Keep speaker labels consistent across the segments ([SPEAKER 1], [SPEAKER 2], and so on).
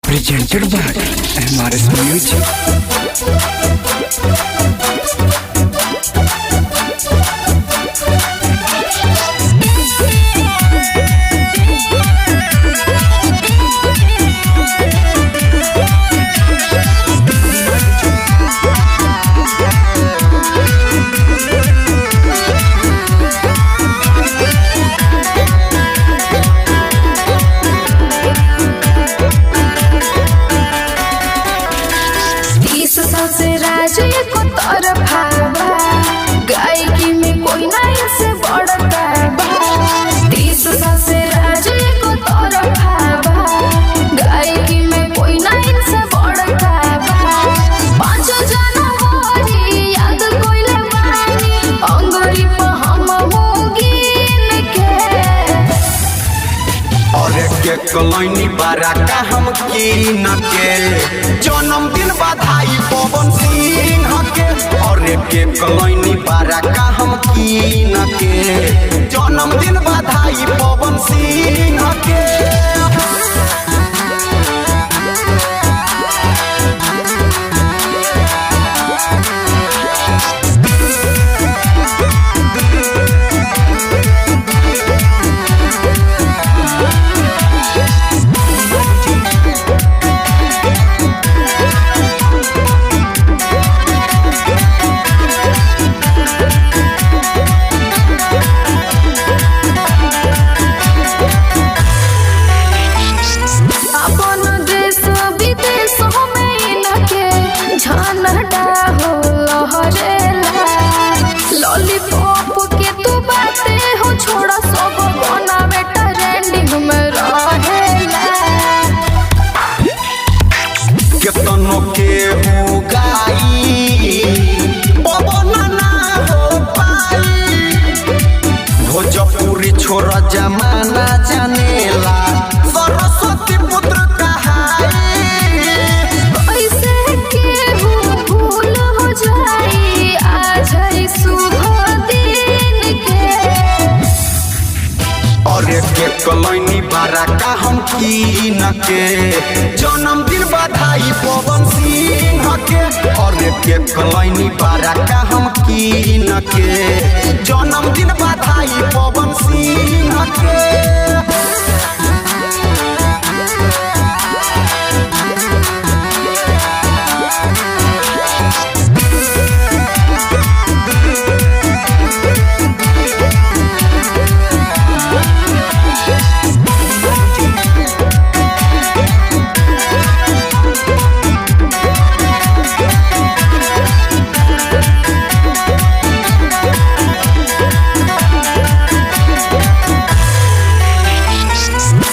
[SPEAKER 1] Presented by MRS Music.
[SPEAKER 2] तीस साल से राज को तरफा बा, गायकी में कोई ना इनसे बढ़ता बा। 30 साल से राज को तरफा बा, गायकी में कोई ना इनसे बढ़ता बा। 5 जनवरी याद कोइले बानी, अंगुरी पर हम होगिन के।
[SPEAKER 3] और के कलैनी बारा का हम कीन के जन्मदिन बधाई पवन सिंह के। और के कलैनी बारा का हम कीन के जन्मदिन बधाई पवन सिंह के।
[SPEAKER 2] अपन देश विदेश में इनके झंडा हो लहरेला। लॉलीपॉप के तू बाते हो छोड़ा, सब बनावे ट्रेंडिंग में रहेला।
[SPEAKER 3] केतनो के उगाई पवन ना हो पाई, भोजपुरी छोरा जमाना जानेला सरस्वती पुत्र कहाई।
[SPEAKER 2] ऐसे केहू भूल हो जाई, आ जाई शुभ दिन के।
[SPEAKER 3] और के कलैनी बारा का हम कीन के जन्मदिन बधाई पवन सिंह के। और के कलैनी बारा का हम कीन के जन्मदिन बधाई पवन सिंह के।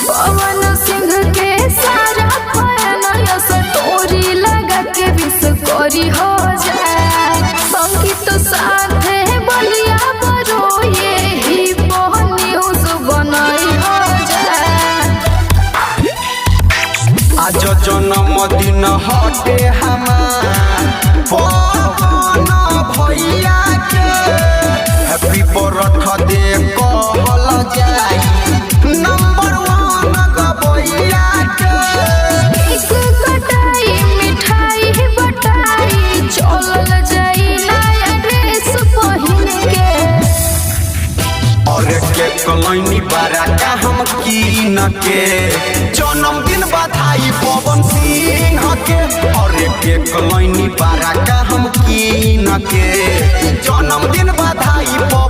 [SPEAKER 2] पवन सिंह के सारा फैन स्टोरी लगा के विश करी हो जाए। संगीत साथे बलिया बरोये ही न्यूज बनाई हो जाए।
[SPEAKER 3] आज जन्मदिन हटे हमार पवन भैया के, हैप्पी बर्थडे कहल जाई नंबर वन गबैया के।
[SPEAKER 2] केक कटाई मिठाई बटाई, चलल जाई नया ड्रेस पहिन के।
[SPEAKER 3] और के कलैनी बारा का हम कीन के जन्मदिन बधाई पवन सिंह के। और के कलैनी बारा का हम कीन के जन्मदिन बधाई पवन